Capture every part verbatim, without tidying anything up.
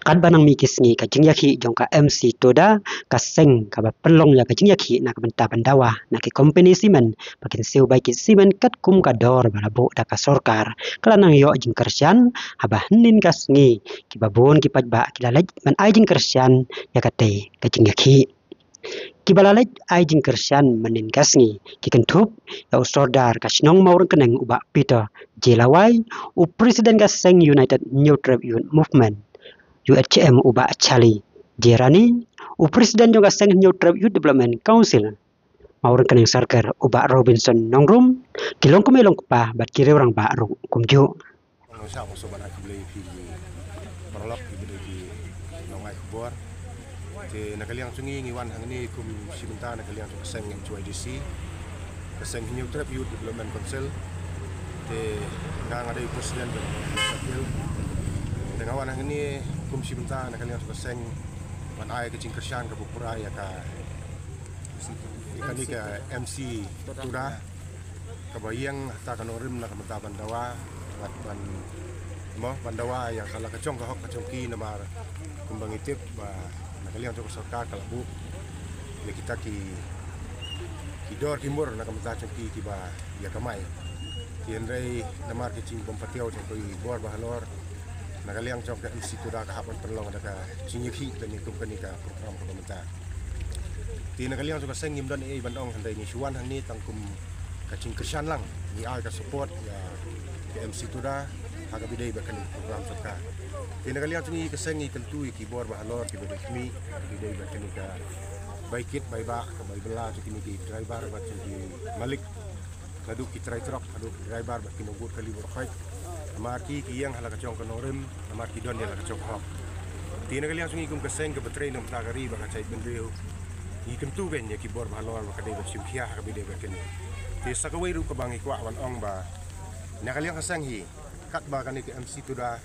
Katba nang mih ki sngi ka jingïakhih jong ka M C Toda, ka seng kaba pynlong ïa ka jingïakhih na ka bynta ban dawa na ki kompani simen ba kin siew bai kit simen katkum ka dor ba la buh da ka sorkar, ka la nang ïoh jingkyrshan haba hynnin ka sngi kiba bun ki paidbah ki la leit ban ai jingkyrshan ïa katei ka jingïakhih. Kiba la leit ai jingkyrshan mynnin ka sngi ki kynthup ïa u Sordar ka shnong Mawryngkneng u Bah Peter J Lawai, u President ka seng United Hynñiewtrep Youth Movement, U H M, u Bah Charlie J Rani, u President jong ka seng Hynñiewtrep Youth Development Council Mawryngkneng Circle, u Bah Robinson Nongrum, ki longkmie longkpa bad ki rangbah ruh kumjuh. Nga sngewbha ban ai khublei ïa phi ki paralok kiba dei ki nongai khubor. Te na ka liang jong ngi, ngi wan hangne kum shi bynta na ka liang jong ka seng H Y D C, ka seng Hynñiewtrep Youth Development Council. Te nga, nga dei president jong ka seng. Te nga wan hangne kum shi bynta na ka liang jong ka seng ban ai ka jingkyrshan kaba pura ïa ka, ïa kane ka M C Toda, kaba ïeng ha kata ka nongrim na ka bynta ban dawa, bad ban, mo, ban dawa ïa ka la ka jong ka hok ka jong ki, namar kumba ngi tip ba na ka liang jong ka sorkar ka la buh ïa kita ki, ki dor ki mur na ka bynta jong ki kiba ïa kamai. Te hynrei namar ki jingbym patiaw jong ki bor ba halor, na ka liang jong ka M C Toda ka hap ban pynlong da ka jingïakhih lane kum kane ka program kaba mynta. Te na ka liang jong ka seng ngim don ei ban ong, hynrei ngi shu wan hangne tang kum ka jingkyrshan lang, ngi ai ka support ïa ka M C Toda ha kaba ïadei bad kane ka program sorkar. Te na ka liang jong ngi ka seng ngi kyntu ïa ki bor ba halor kiba dei khmih ha kaba ïadei bad kane ka bai kit bai bah, ka bai bylla jong kine ki driver bad jong ki malik, naduh ki trai trok haduh ki driver bad ki nongbud kali bad khait. Namar ki, ki ïeng ha la ka jong ka nongrim, namar ki don ïa la ka jong ka hok. Te na ka liang jong ngi kum ka seng kaba trei na ka bynta ka ri bad ka jaitbynriew, ngi kyntu kein ïa ki bor ba halor ba ka dei ban shim khia ha kaba ïadei bad kane. Te sa kawei ruh kaba ngi kwah ban ong ba na ka liang ka seng hi, katba kane ka M C Toda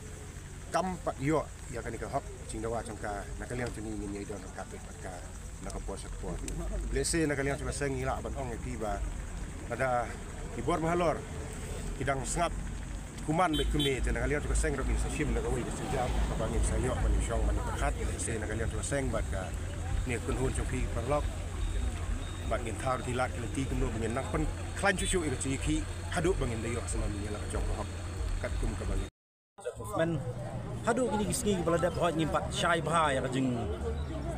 kam pat ïoh ïa kane ka hok jingdawa jong ka, na ka liang jong ngi ngin ïai don ryngkat bad ka na ka por sha ka por. Lehse na ka liang jong ka seng ngi lah ban ong ïa phi ba lada ki bor ba halor ki dang sngap kumne bad kumne, te na ka liang jong ka seng ruh ngin sa shim da kawei ka sienjam kaba ngin sa ïoh ban ïashong ban ïapyrkhat, lehse na ka liang jong ka seng bad kane ka kynhun jong phi paralok. Bad ngin thaw ki lad ki lynti kumno ba ngin nang pynkhlaiñ shuh shuh ïa ka jingïakhih haduh ba ngin da ïoh sa ïa la ka jong ka hok katkum kaba ngin Movement. Haduh kine ki sngi kiba la dep, hooid, ngim pat shai bha ïa ka jing,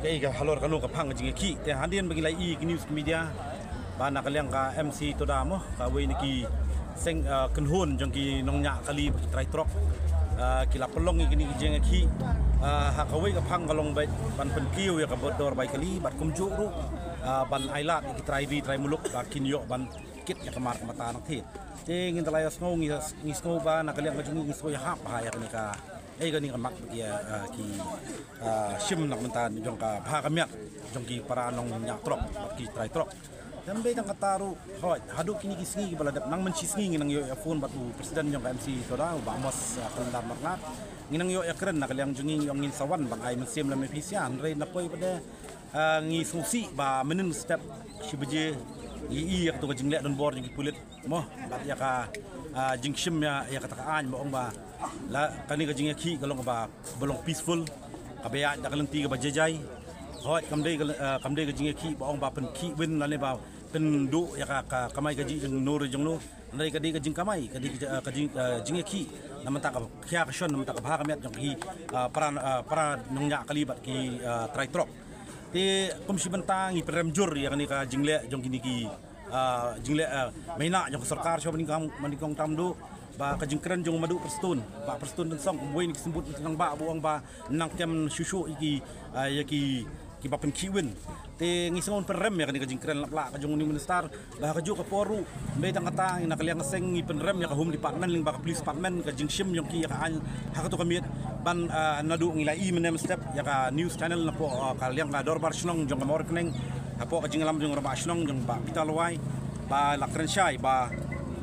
kaei ka halor kano ka phang ka jingïakhih. Te hadien ba ngi la ïohi ki news media ba na ka liang ka M C Toda mo, kawei na ki seng, ah, kynhun jong ki nongñiah kali bad ki trai trok, ah, ki la pynlong ïa kine ki jingïakhih, ah, ha kawei ka phang ka long beit ban pynkiew ïa ka dor bai kali bad kumjuh ruh, ah, ban ailad ïa ki trai ri trai muluk ba kin ïoh ban kit ïa ka mar ka mata nangtei. Te ngin da la ïa sngew, ngi, ngi sngew ba na ka liang ka jong ngi ngi sngew ïahap bha ïa kane ka, eh, kane ka mat ba ki, ah, ki, ah, shim na ka bynta jong ka bha ka miat jong ki para nongñiah trok bad ki trai trok. Te ym dei tang kata ruh, hooid, haduh kine ki sngi kiba la dep, nang mynshisngi ngi nang ïoh ïa phone bad u president jong ka M C Toda, u Bah Amos, ah, Khyllendar Marngar. Ngi nang ïoh ïakren na ka liang jong ngi, ngi ong ngin sa wan ban ai mynsiem lem ïa phi sha, hynrei na poi ba dei, ah, ngi sngewsih ba mynnin step shi baje ngi ïohi ïa kato ka jingleh donbor jong ki pulit mo, bad ïa ka, ah, jingshim ïa, ïa kata ka aiñ ba ong ba la kane ka jingïakhih ka long kaba, ba long peaceful, kaba ïaid da ka lynti kaba jaijai. Hooid, kam dei ka, ah, kam dei ka jingïakhih ba ong ba pynkhih win lane ba pynduh ïa ka, ka kamai kajih jong no re jong no. Hynrei ka dei ka jingkamai, ka dei ka, ah, ka jing, ah, jingïakhih na bynta ka khia ka shon, na bynta ka bha ka miat jong ki, ah, para, ah, para nongñiah kali bad ki, ah, trai trok. Te kum shi bynta ngi pynrem jur ïa kane ka jingleh jong kine ki, ah, jingleh, ah, maïnah jong ka sorkar sha ba nyngkong, ba nyngkong tam duh, ba ka jingkren jong Maduh Prestone, Bah Prestone Tynsong, uwei na ki symbud nongbah, ba u ong ba nang kem shuh shuh ïa ki, ah, ïa ki, kiba pynkhih win. Te ngi sngew pynrem ïa kane ka jingkren lap lah ka jong u Minister, ba ha kajuh ka por ruh, ym dei tang kata, ngi na ka liang ka seng ngi pynrem ïa ka Home Department lyngba ka Police Department, ka jingshim jong ki ïa ka aiñ ha kato ka miet. Ban, ah, naduh ngi la ïohi mynne mynstep ïa ka news channel napoh, ah, ka liang ka dorbar shnong jong ka Mawryngkneng, hapoh ka jingïalam jong u Rangbah Shnong jong Bah Peter Lawai, ba la kren shai ba,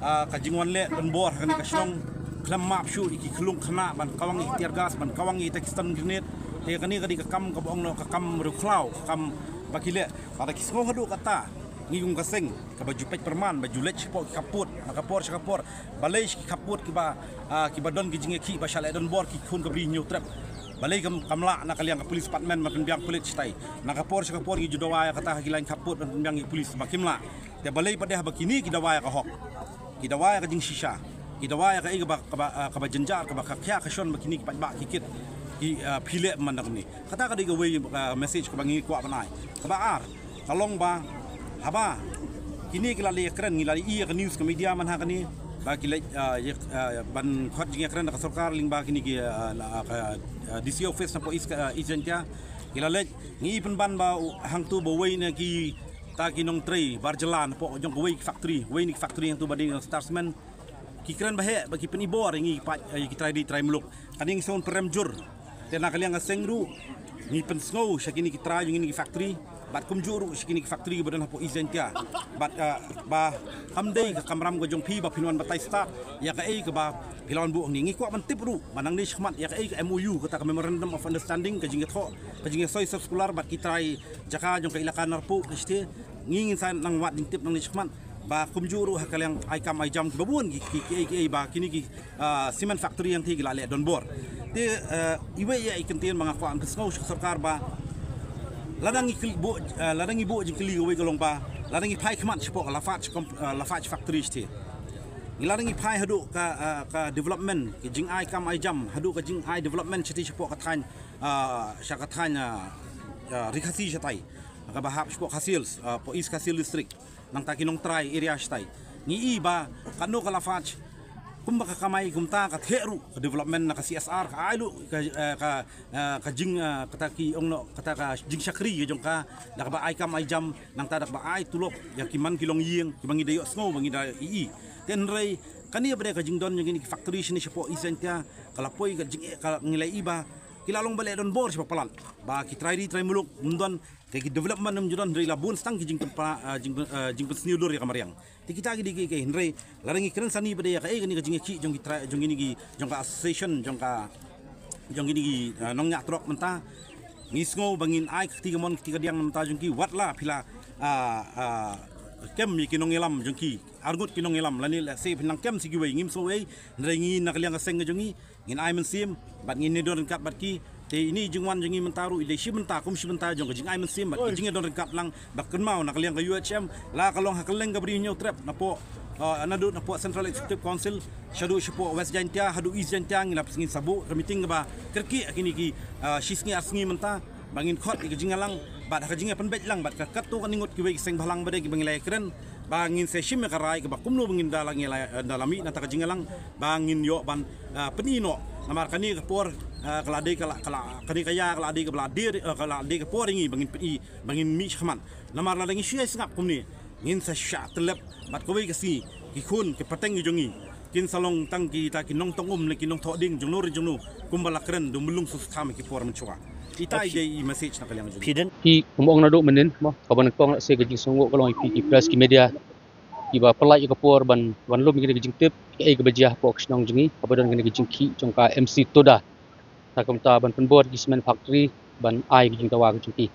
ah, ka jingwan leh donbor ha kane ka shnong khlem map shuh ïa ki khyllung khynnah ban kawang ïa ki tear gas, ban kawang ïa kita ki stun grenade. Te kane ka dei ka kam kaba ong noh ka kam riewkhlaw, ka kam ba ki leh. Lada ki sngew haduh katta, Ngi kum ka seng kaba ju peit pyrman ba ju leit shapoh ki khappud, na ka por sha ka por, balei sha ki khappud kiba, ah, kiba don ki jingïakhih ba shah leh donbor ki khun ka Bri Hynñiewtrep. Balei kam, kam lah na ka liang ka police department ban pynbiang pulit shatai. Na ka por sha ka por ngi ju dawa ïa kata ha ki lain khappud ban pynbiang ïa ki pulit ba kim lah. Te balei pat de ba kine ki dawa ïa ka hok, ki dawa ïa ka jingshisha, ki dawa ïa kaei kaba, kaba, ah, kaba jynjar, kaba khia ka shon ba kine ki paidbah ki kit, ki, ah, phi leh man da kumne. Kata ka dei kawei, ah, message kaba ngi kwah ban ai. Kaba ar ka long ba haba kine ki la leit ïakren, ngi la ïohi ïa ka news ka media man ha kane ba ki leit, ah, ïa, ah, ban khot jingïakren da ka sorkar lyngba kine ki, ah, la, ah, ka, ah, D C office napoh East, ah, East Jaintia. Ki la leit, ngi pynban ba u, hangtu ba wei na kita ki nongtrei bar jylla napoh jong kawei ki factory, wei na ki factory hangtu ba dei Star Cement, ki kren ba heh ba ki pynibor ïa ngi ki paid, ïa ki trai ri trai muluk. Kane ngi sngewbha pyrem jur. Te na ka liang ka seng ruh ngi pynsngew sha kine ki trai jong kine ki factory, bad kumjuh ruh sha kine ki factory kiba don hapoh East Jaintia. Bad, ah, ba kam dei ka kamram ka jong phi ba phin wan batai stad ïa kaei kaba phi la wan buh hangne. Ngi kwah ban tip ruh ba nangne shakhmat ïa kaei ka M O U, kata ka Memorandum of Understanding, ka jingïathoh, ka jingïasoi circular bad ki trai jaka jong ka Elaka Narpuh, ka state. Ngi ngin sa nang wad jingtip nangne shakhmat ba kumjuh ruh ha ka liang ai kam ai jam kiba bun ki, ki, kiei kiei ba kine ki, ah, cement factory hangtei ki la leh donbor. Te, ah, iwei ïa i kyntien ba nga kwah ban pynsngew sha ka sorkar ba lada ngi kylli buh, ah, lada ngi buh jingkylli kawei ka long ba lada ngi phai khmat shapoh ka Lafarge comp-, ah, Lafarge factory shatei, ngi lada ngi phai haduh ka, ah, ka development, ka jingai kam ai jam, haduh ka jingai development shatei shapoh ka thaiñ, ah, sha ka thaiñ, ah, ah, Ri Khasi shatai, kaba hap shapoh Khasi Hills, ah, poh East Khasi Hills District. Nangta ki nongtrai area shatai, ngi i ba katno ka Lafarge kumba ka kamai kumta ka theh ruh ka development na ka C S R, ka ai ruh ka, eh, ka, eh, ka jing, eh, kata ki ong noh, kata ka jingshakri ka jong ka, da kaba ai kam ai jam, nangta da kaba ai tulop ïa ki man ki longïing kiba ngi da ïohsngew ba ngi da i. Te hynrei kane ba dei ka jingdon jong kine ki factory shane shapoh East Jaintia, ka la poi ka jing, ka ngi la i ba ki la long ba leh donbor shapoh palat, ba ki trai ri trai muluk ym don, te ki development ym ju don, hynrei la bun tang ki jingpynpa, ah, jingpyn-, ah, jingpynsniew dur ïa ka mariang. Te kita ki dei kiei kiei, hynrei lada ngi kren sani pat de ïa kaei kane ka jingïakhih jong ki trai, jong kine ki, jong ka association, jong ka, jong kine ki, ah, nongñiah trok mynta, ngi sngew ba ngin ai ka kti kamon kti kadiang na bynta jong ki, wat la phi la, ah, ah, kem ïa ki nongïalam jong ki, arngut ki nongïalam, lane lehse phin nang kem sa kiwei, ngim sngew ei, hynrei ngi na ka liang ka seng ka jong ngi, ngin ai mynsiem bad ngin ïadon ryngkat bad ki. Te ine i jingwan jong ngi mynta ruh i dei shi bynta kum shi bynta jong ka jingai mynsiem bad ka jingïadon ryngkat lang, ba kynmaw na ka liang ka U H M, la ka long ha kylleng ka Bri Hynñiewtrep, napoh, ah, naduh napoh Central Executive Council shaduh shapoh West Jaintia haduh East Jaintia, ngi la, ngin sa buh ka meeting kaba kyrkieh ha kine ki, ah, shi sngi ar sngi mynta, ba ngin khot ïa ka jingïalang bad ha ka jingïapynbeit lang bad ka, katto katne ngut kiwei ki seng bhalang ba dei kiba ngi la ïakren, ba ngin sa shim ïa ka rai kaba kumno ba ngin da la, ngi la, da la mih na kata ka jingïalang, ba ngin ïoh ban, ah, pyni noh. Namar kane ka por, ah, ka la dei ka la, ka la, kane ka ïa ka la dei kaba la dei, ah, ka la dei ka por ïa ngi ba ngin pyni, ba ngin mih shakhmat. Namar lada ngi shu ïai sngap kumne, ngin sa shah tyllep bad kawei ka sngi ki khun ki pateng ki jong ngi kin sa long tang kita ki nongtong um ne ki nongthoh dieng jongno re jongno, kumba la kren da u Myllung Soso Tham ha ki por mynshuwa. Ita i dei i message na ka liang jong ngi. Phi den, phi, kumba ong naduh mynnin mo, kaba nyngkong lehse ka jingsngewnguh ka long ïa phi ki press ki media kiba pynlait ïa ka por ban, ban lum ïa kane ka jingtip kaei kaba jia hapoh ka shnong jong ngi kaba don kane ka jingkhih jong ka M C Toda. Na ka bynta ban pynbor ïa ki cement factory ban ai ka jingdawa ka jong ki.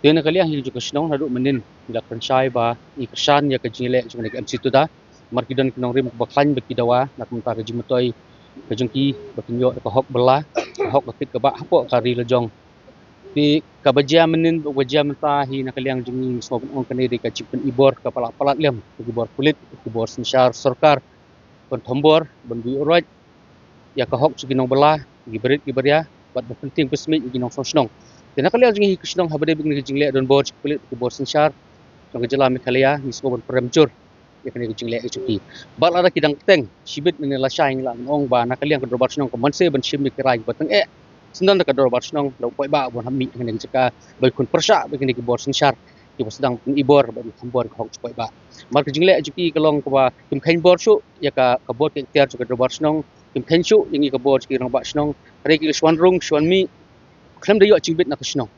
Te na ka liang hi ka jong ka shnong naduh mynnin ngi la kren shai ba ngi kyrshan ïa ka jingïaleh jong kane ka M C Toda. Namar ki don ki nongrim kiba khlaiñ bad ki dawa na ka bynta ka jingmyntoi ka jong ki ba kin ïoh da ka hok bylla, ka hok ka kit ka bah hapoh ka ri la jong. Te kaba jia mynnin, ba jia mynta hi na ka liang jong ngi, ngi sngew ban ong kane dei ka jingpynibor kaba la palat lem, ki bor pulit, ki bor synshar sorkar, ban thombor, ban buh ïa ka hok jong ki nongbylla, ki barit ki baria, bad ban pyntieng pynsmit ïa ki nongshnong shnong. Te na ka liang jong ngi hi ka shnong haba dei bad kane ka jingleh donbor jong ki pulit, ki bor synshar jong ka jylla Meghalaya, ngi sngew ban pyrem jur ïa kane ka jingleh ka jong ki. Bad lada ki dang bteng shibit mynne lashai ngi lah ban ong ba na ka liang ka dorbar shnong ka mon se ban shim ïa ki rai kiba tyngeh. Syndon da ka dorbar shnong da u paidbah ban hap mih ha kane ka jaka ba ki khun pyrshah bad kine ki bor synshar kiba sdang pynibor bad thombor ka hok jong u paidbah. Namar ka jingleh jong ki ka long kaba kim kheiñ bor shuh ïa ka, ka bor ka iktiar jong ka dorbar shnong, kim kheiñ shuh ïa ngi ka bor jong ki rangbah shnong. Hynrei ki la shu wan rung shu wan mih, khlem da ïoh jingbit na ka shnong.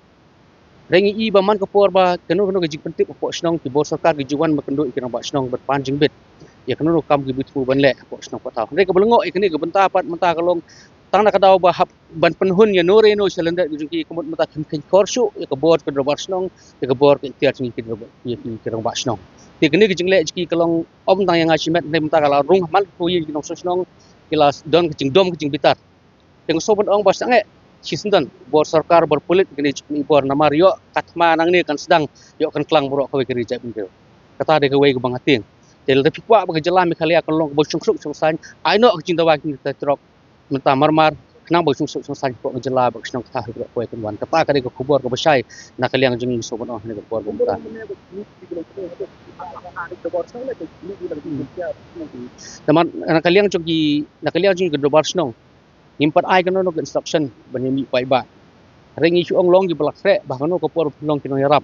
Hynrei ngi i ba man ka por ba kano kano ka jingpyntip hapoh shnong, ki bor sorkar ki ju wan ban kynduh ïa ki rangbah shnong ban pan jingbit ïa kano kano ka kam kiba thmu ban leh hapoh shnong hapoh thaw. Hynrei kaba lyngngoh ïa kane ka bynta pat mynta ka long Tang na ka daw ba hap ban pynhun ïa no re no sha lyndet jong ki, ka mut mynta kim kheiñ khor shuh ïa ka bor ka dorbar shnong, ïa ka bor ka iktiar jong ki, ki rangbah shnong. Te kane ka jingleh jong ki ka long ym tang ïa nga shimet, hynrei mynta ka la rung ha man ko ïing ki nongshong shnong, ki la don ka jingdom ka jingbitar. Te nga sngewbha ban ong ba sangeh shisyndon bor sorkar, bor pulit, kane jong ki bor, namar ïoh ka thma nangne kan sdang, ïoh kan klang baroh kawei ka ri jaitbynriew. Kata dei kawei kaba nga tieng. Te lada phi kwah ba ka jylla Meghalaya kan long kaba shongshong shongsaiñ, ai noh ka jingdawa ki trai trok mynta marmar, khnang ba ka shongshong shongsaiñ ka jylla, ba ka shnong ka thaw hi baroh kawei kan wan. Kata ka dei ka khubor kaba shai na ka liang jong ngi, sngewbha ban ong ha kane ka por ba mynta. Namar na ka liang jong ki, na ka liang jong ki ka dorbar shnong, ngim pat ai kano kano ka instruction ban ïa mih paidbah. Hynrei ngi shu ong long kiba la khreh ba ha kano ka por phin long ki nongïarap.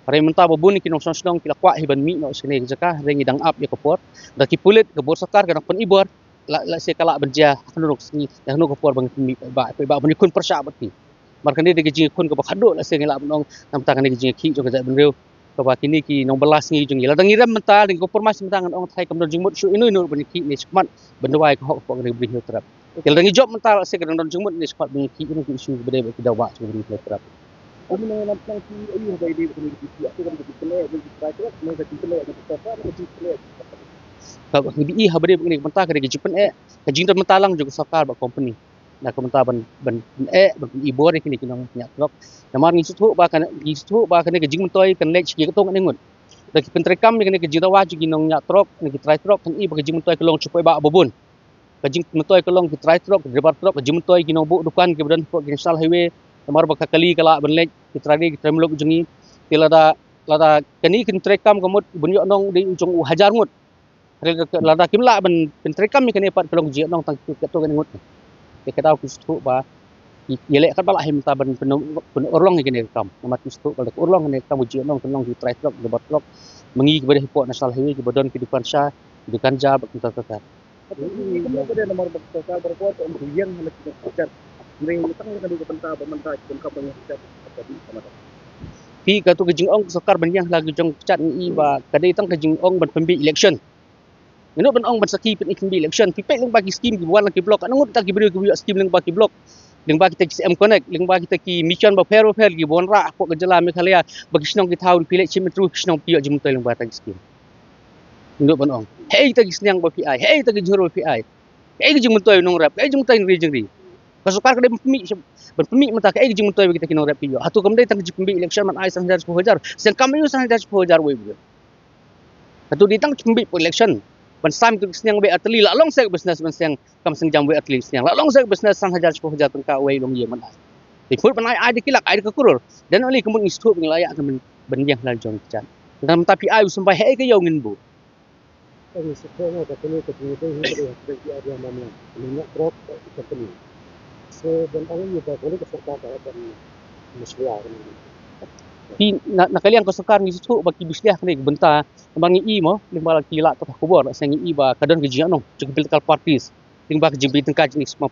Hynrei mynta ba bun ki nongshong shnong ki la kwah hi ban mih noh sha kane ka jaka, hynrei ngi dang ap ïa ka por. Da ki pulit, ka bor sorkar ka dang pyni bor, la, lehse ka lah ban jia ha kano ka sngi, ha kano ka por ba ngi pynmih paidbah, paidbah ban ïakhun pyrshah bad ki. Namar kane dei ka jingïakhun kaba khadduh, lehse ngi lah ban ong, namar kane ka jingïakhih jong ka jaitbynriew. Kaba kine ki nongbylla sngi jong ngi, lada ngi rem mynta, dang compromise mynta, ngan ong tharai kam don jingmut shuh ino ino ban ïakhih ne shakhmat ban duwai ka hok hapoh kane ka Bri Hynñiewtrep. Te lada ngi jop mynta, lehse ka dang don jingmut ne shakhmat ban ïakhih ïa kine ki issue kiba dei bad ki dawa jong ka Bri Hynñiewtrep. Kaba ngi ïohi haba ïadei bad kane ka bynta ka dei ka jingpyneh, ka jingdon mynta lang jong ka sorkar bad company. Na ka bynta ban, ban, ban eh, ban pyni bor ïa kine ki nongñiah trok. Namar ngi sngewthuh ba kane, ngi sngewthuh ba kane ka jingmyntoi kan leit sha ki katto katne ngut. Da ki pyntreikam ïa kane ka jingdawa jong ki nongñiah trok, na ki trai trok, kan i ba ka jingmyntoi ka long sha paidbah ba bun. Ka jingmyntoi ka long ki trai trok, ki driver trok, ka jingmyntoi ki nongbuh dukan kiba don hapoh ki national highway, namar ba ka kali ka lah ban leit, ki trai ri, ki trai muluk jong ngi. Te lada, lada kane ki pyntreikam ka mut ban ïoh nong dei u jong u hajar ngut. Hynrei lada kim lah ban pyntreikam ïa kane pat ka long jingïohnong tang katto katne ngut. Te ka daw ki sngewthuh ba ïaleh katba lah hi mynta ban pyn-, pynurlong ïa kane ka kam. Namar ki sngewthuh ba lada ka urlong kane ka kam, ka jingïohnong kan long ki trai trok, ki driver trok, ma ngi kiba dei hapoh national highway, kiba don ki dukan sha, ki dukan ja bad kumta kumta. Phi, kato ka jingong ka sorkar ban ïeng ha la ka jong ka kjat, ngi i ba ka dei tang ka jingong ban pynbeit election. Ngin ym ban ong ban sakhi pynbeit election. Phi peit lyngba ki skim kiba wan na ki block, katno ngut kita ki briew kiba ïoh skim lyngba ki block, lyngba kita ki C M Connect, lyngba kita ki mission bapher bapher kiba wanrah hapoh ka jylla Meghalaya, ba ki shnong ki thaw, phi leit shim interview, ki shnong ki ïoh jingmyntoi lyngba kita ki skim. Ngin ym ban ong, hei kita ki sniang ba phi ai, hei kita ki jhur ba phi ai, hei ka jingmyntoi nongrep, hei jingmyntoi jingri jingri. Ka sorkar ka dei ban pynmih, ban pynmih mynta kaei ka jingmyntoi ba kita ki nongrep ki ïoh. Hato kam dei tang ka jingpynbeit election ban ai san hajar shiphew hajar? Seng kam ïoh san hajar shiphew hajar wei briew. Hato dei tang ka jingpynbeit election ban sam ki sniang wei artylli, la long seh business ban seng, kam seng jam wei artylli sniang, la long seh business san hajar shiphew hajar tyngka wei long ïa ban ai. Dei put ban ai, ai da ki lak, ai da ka klur. Dan oli ka mut ngi sngewthuh ba ngi la ïa ka ban, ban ïeng ha la jong ka kjat. Namar mynta phi ai u symbai, hei ka ïoh ngin buh. Phi, na, na ka liang ka sorkar ngi sngewthuh ba ki bishlia kane ka bynta, namar ngi i mo, lyngba la ki lad pathai khubor, la seng ngi i ba ka don ka jingïohnong jong ki political parties lyngba ka jingbei tyngka jong ki sma,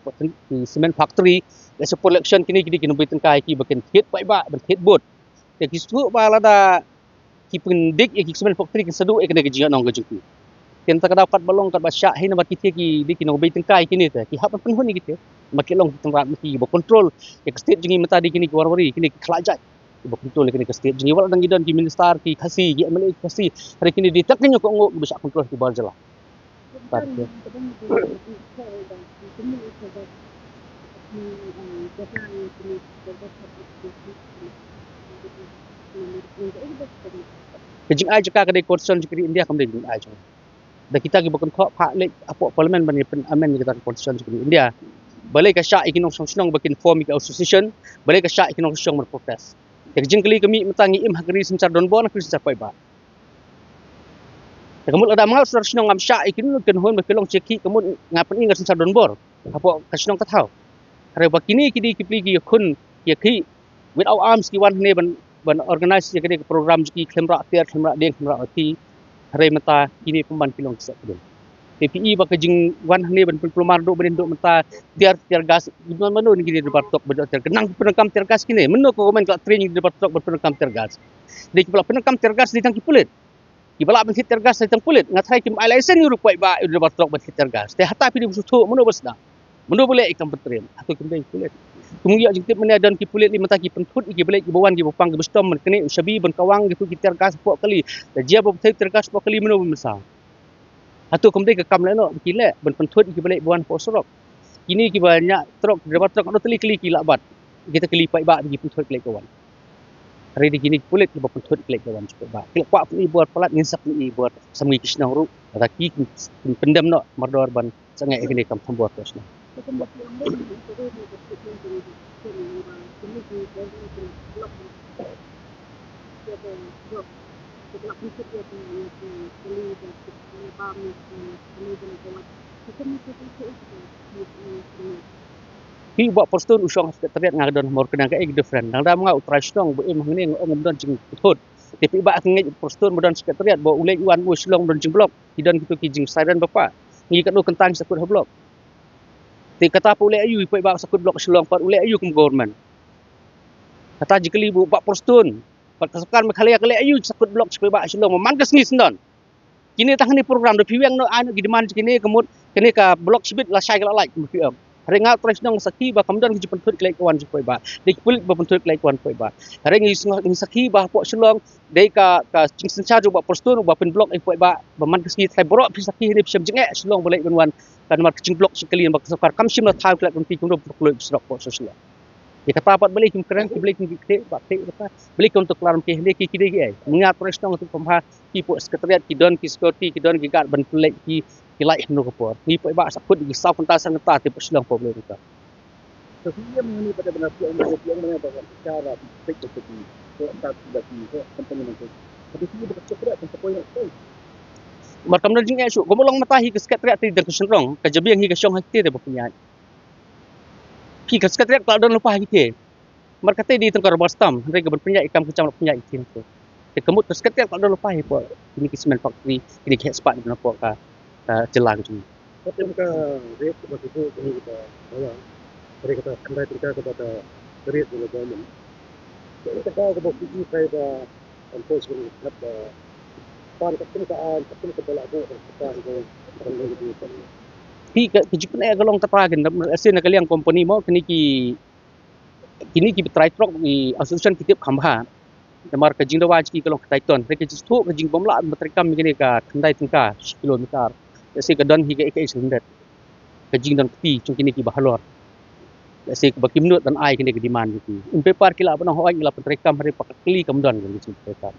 ki cement factory, la seng post election kine ki dei ki nongbei tyngka ïa ki ba kin thied paidbah, ban thied vote. Te ki sngewthuh ba lada ki pyndik ïa ki cement factory, kin sa duh ïa kane ka jingïohnong ka jong ki. Te nangta ka daw katba long katba shah hi, namar kite ki dei ki nongbei tyngka ïa kine te, ki hap ban pynhun ïa kite. Namar ki long ki tynrad, ki ba control ïa ka state jong ngi mynta dei kine ki Warwari, kine ki khlad jait, ki ba control ïa kane ka state jong ngi. Wat la dang ki don ki minister ki Khasi, ki M L A ki Khasi, hynrei kine dei tang ki nongkohnguh kiba shah control ki bar jylla. Ka jingai jaka ka dei constitution jong ka ri India, kam dei ka jingai jong. Da kita kiba kynthoh phah leit hapoh parliament ban ïa pyn-amend ïa kita ka constitution jong ka ri India. Balei ka shah ïa ki nongshong shnong ba kin form ïa ka association, balei ka shah ïa ki nongshong shnong ban protest? Te ka jingkylli ka mih mynta, ngi im ha ka ri synshar donbor ne ka ri synshar paidbah? Te ka mut lada ma nga u sordar shnong ngam shah ïa kino kino ki kynhun ba ki long jingïakhih, ka mut nga pyni nga synshar donbor hapoh ka shnong ka thaw. Hynrei ba kine ki dei ki pli ki ïakhun ïakhih, without arms ki wan hangne ban, ban organise ïa kane ka program jong ki khlem rah tiar, khlem rah dieng, khlem rah roti. Hynrei mynta kine pynban ki long ki seh kdung. Te phi i ba ka jingwan hangne ban pynkulmar duh, ban duh mynta tiar, tiar gas, mano, mano ne kine driver truck ban duh tiar, khnang pyndonkam tiar gas kine? Mano ka government ka la train ïa ki driver truck ban pyndonkam tiar gas? Dei kiba la pyndonkam tiar gas dei tang ki pulit. Kiba lah ban thied tiar gas dei tang pulit. Nga tharai kim ai license ruh paidbah ïa u driver truck ban thied tiar gas. Te hata phi dei ban sngewthuh, mano ba sdang? Mano ba leh i kam pyntriem? Hato kim dei ki pulit? Kum ïa jingtip mynne don ki pulit lei mynta ki pynthut ïa ki ba leit ki ba wan ki ba pang ki ba shitom mynne kane u shabi ban kawang ki tu ki tear gas hapoh kali. Da jia ba bthei tear gas hapoh kali mano ba mynsaw? Hato kam dei ka kam leh noh ba ki leh ban pynthut ïa ki ba leit ba wan hapoh surok? Kine ki ba ñiah trok, driver trok, katno tylli kali ki lah bat? Kita kali paidbah ba ki pynthut ki leit ki wan. Hynrei da kine ki pulit ki ba pynthut ki leit ki wan sha paidbah. Ki leh kwah pyni bor palat ngin sa pyni bor samngi ki shnong ruh. Lada ki kin pyndem noh mardor ban sangeh ïa kine kam thombor ka shnong. Phi u Bah Prestone u shong ha Secretariat, nga ka don ha Mawryngkneng, kaei ka different? Dang dang nga u trai shnong ba im hangne nga ong ym don jingpynthut. Te phi bah ka ngeit u Prestone ba don Secretariat, ba u leit u wan u Shillong ba don jingblock. Ki don kito ki jingsiren ba pah. Ngi katno kynta ngi sa kut ha block. Te kata pat u leh aïu i paidbah sa kut block Shillong pat, u leh aïu kum government? Kata jingkylli ba u Bah Prestone bad ka sorkar Meghalaya ka leh aïu sa kut block sha paidbah Shillong man ka sngi syndon? Kine tang kine program da phi weng noh, ai noh ki demand kine ka mut kane ka block shibit la shai ka la lait, kumba phi ong. Hynrei nga u trai shnong sakhi ba kam don ki jingpynthut ki leit ki wan sha paidbah. Dei ki pulit ba pynthut ki leit ki wan paidbah. Hynrei ngi sngew, ngi sakhi ba hapoh Shillong dei ka, ka jingsynshar jong u Bah Prestone uba pynblock ïa paidbah, ba man ka sngi tharai baroh phi sakhi hangne phi shem jingeh Shillong ba leit ban wan. Ka namar ka jingblock jingkylli ba ka sorkar kam shim la thaw ki lad kumti kumno ba pynkloi surok hapoh Shillong. Ïa kata pat balei kim kren, ki balei kim kit, ba kit kata. Balei kim to klar ki hynrei ki, ki dei ki ei. Mynta u trai shnong tu pynbha ki pok Secretariat ki don ki security, ki don ki guard ban pynleit ki, ki lait hynno ka por. Ngi paidbah sa kut ki saw kynta san kynta te pok Shillong pok Blei ruta. To ki ïa mynne ba da bana ki ong ba ki ong ba ka cara pek to ki. Ko ta ki ba ki ko company man ko. Tapi ki ba ka Secretariat kan pokoi na ko. Mar kam don jingeh shuh, ko ba long mynta hi ka Secretariat te da ka shynrong, ka jabieng hi ka shong ha ki te ba pynïaid. Phi ka Secretariat ka la don lypa ha ki te. Mar kata dei tang ka rubber stamp, hynrei ka ban pynïaid i kam ka jam la pynïaid i te. Te ka mut ka Secretariat ka la don lypa hi pok kine ki cement factory, kine ki heh spah dei na pok ka, ka jylla ka jong ngi. Ka tem ka rate ba ki buh kine ki ba bawa. Hynrei kata khyndai tyngka kaba ka rate na government. Ka ka ba ki ji kai ba enforcement ka ba pan ka tem ka an, ka tem ka ba la buh ka kan ko kan ko. Hi ka, ka jingpyneh ka long kata kin, lehse na ka liang company mo, kine ki, kine ki ba trai trok, ki association ki tip kham bha. Namar ka jingdawa jong ki ka long ka Titan. Hynrei ka jingsngewthuh ka jingbym lah ban treikam ïa kane ka khyndai tyngka shi kilometer. Lehse ka don hi ka, ka, ka jingdon kti jong kine ki ba halor. Lehse ba kim nud ban ai kane ka demand jong ki. In paper ki lah ban ong hooid ngi la pyntreikam, hynrei pat ka kali kam don ka jingtreikam.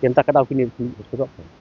Te mynta ka daw kine ki ba surok.